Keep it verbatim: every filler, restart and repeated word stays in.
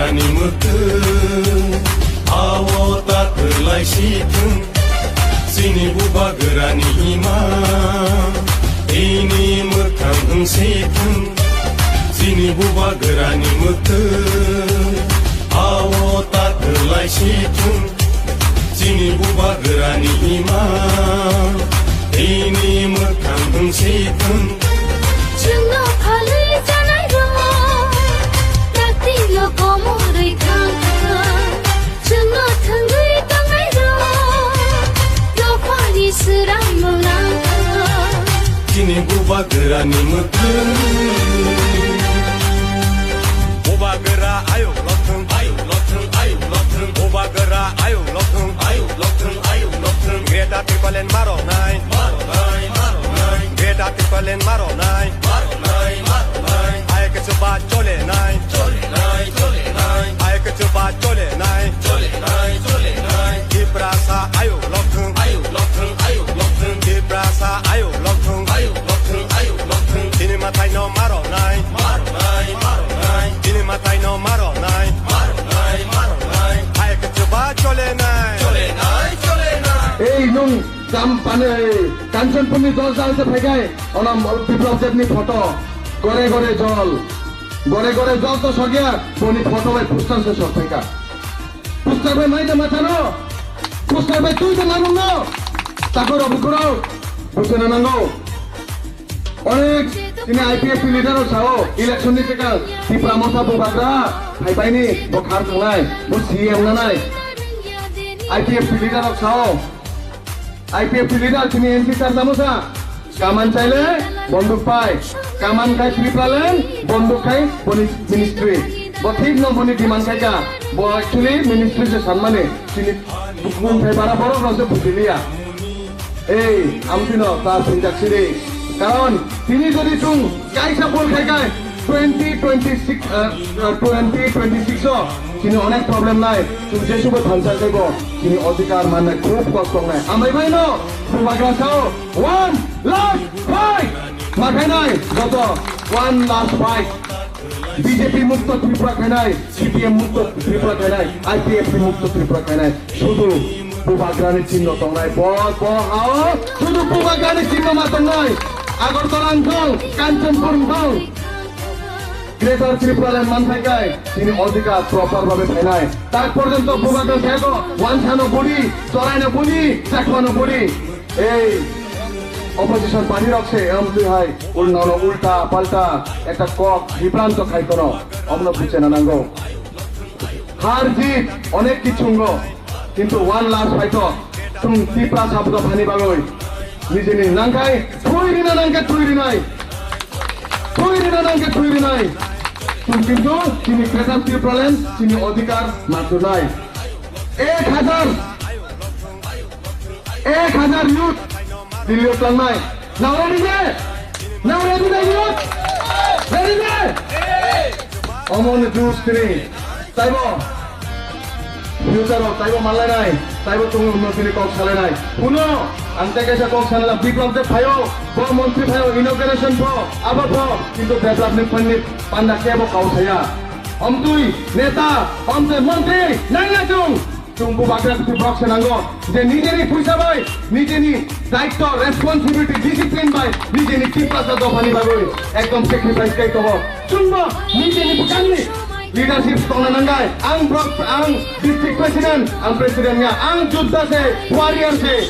Ni mwtwng, awo ta kwlai si thung. Chini bubagrani ima, ini mwkhang wng si thung. Chini bubagrani mwtwng, awo ta kwlai si thung. Chini bubagrani ima, ini mwkhang wng si thung. Chwngno phalwi chanai rok, dakti no komorwi thang thang. Chwngno thwngwi tongnai rok, dophani swrang no nang thang. Chini bubagrani mwtwng. Bubagra ayuk lokthwng, ayuk lokthwng, ayuk lokthwng. Bubagra ayuk lokthwng, ayuk lokthwng, ayuk lokthwng. Greater Tipraland maronai, maronai, maronai. Greater Tipraland maronai, maronai, maronai. Ayuk chuba cholenai, cholenai, cholenai. Ayuk chuba cholenai, cholenai, cholenai. Tiprasa ayuk lokthwng, ayuk lokthwng, ayuk lokthwng. Tiprasa ayuk lokthwng, ayuk lokthwng, ayuk lokthwng. Chini mwtai no maronai, maronai, maronai. Chini mwtai no maronai, maronai, maronai. Ayuk chuba cholenai, cholenai, cholenai. Ei nung Cham pani Kanchanpurni dol jal se phaikai, onam Biplab Debni photo, gore gore jol, gore gore jol to sogya, boni photo bai poster se sok phaika. Poster bai mai de mathano, poster bai tui de manungno, takoro bukuro, buchena nango. Onek chini I P F T leader rok sao, election ni swkang Tipra Motha bubagra phaibaini bo khar thangnai, bo C M nanai. I P F T leader rok sao, I P F T leader chini M P sir tamo sa, kaman chaile bonduk pai, kaman khai Tipraland, bonduk khai boni ministry. Bo thik no boni demand khai ka, bo actually ministry se sanmani, chini bukung khai bara borok rok se bujiliya. Ei, amtino ta sinjak siri. Karon tini jodi chwng kaisa bol khai khai twenty twenty-six, uh, uh, twenty twenty-six o chini onek problem nai. Chwng jesubo thansa khaibo chini odhikar mannai khub kok tongnai. Amai bai no bubagra sao one last fight. Ma khainai joto one last fight. B J P mukto Tripura khainai, C P M mukto Tripura khainai, I P F T mukto Tripura khainai. Sudu bubagrani chinno tongnai, bo, bo hao, sudu bubagrani chinno ma tongnai. Agartala wngthong, Kanchanpur wngthong, Greater Tipraland manthai kai, chini odhikar proper babe phainai. Tak porjonto bubagra sayago, wansano budi, choraino budi, chakwano budi. Ei opposition party rok se amtwi hai ul-, nono ulta palta ekta kok bibranto khai tono, omno buchena nango. Har jit onek kichungo, kintu one last fight o chwng Tipra sabdo phani bagoi nijini nangkai thui rina nangkai thui rinai, thui rina nangkai thui rinai. Chwng kintu chini Greater Tipraland chini odhikar manthunai. Ek hazar Ek hazar youth Delhi o tlangnai. Nang ready de? Nang ready de youth? Ready de? Omo ni juice tini. Taibo future o taibo manlainai. Taibo tongo hwnwi tini kok salainai. Huno, ang tei kaisa kok sanla Biplab de phaio. Bo montri phaio inauguration pho. Abo pho. Kintu Biplab ni phanni panda kebo kau saya. Omtwi neta, omtwi montri nangya chwng. Chwng bubagra twi borok se nango je nijeni phuisa bai, nijeni daitto, responsibility, discipline bai, nijeni Tiprasa dophani bagwi ekdom sacrifice khai tongo. Chwngbo nijeni bwkhakni leadership tongna nangai. Ang borok, ang district president, ang president ya, ang jodha se, warrior se,